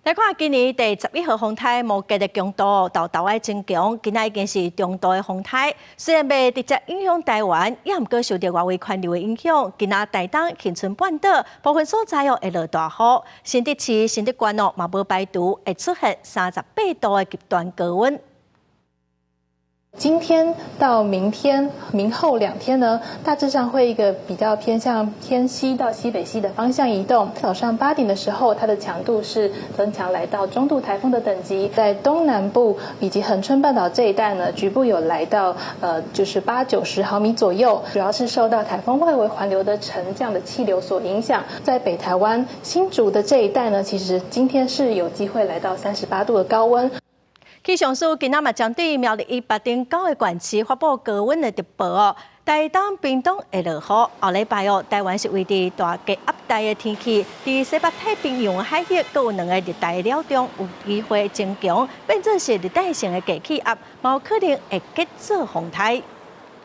來看今年第11號風颱摩羯的強度豆豆仔增強，今仔已經是中度的風颱。雖然袂直接影響台灣，也毋過受著外圍環流的影響，今仔台東、恆春半島部分所在哦會落大雨，新竹市、新竹縣哦嘛無排除會出現38度的極端高溫。今天到明天、明後兩天呢，大致上會一個比較偏向偏西到西北西的方向移動。早上8點的時候，它的強度是增強來到中度颱風的等級，在東南部以及恆春半島這一帶呢，局部有來到就是八九十毫米左右，主要是受到颱風外圍環流的沉降的氣流所影響。在北台灣新竹的這一帶呢，其實今天是有機會來到38度的高溫。氣象署今仔嘛針對苗栗109個縣市發布高溫的特報哦。台東、屏東會落雨，後禮拜哦，台灣是位佇大低壓帶的天氣，佇西北太平洋海域，閣有兩个熱帶擾動有機會增強，變做是熱帶性的低氣壓，有可能會結做風颱。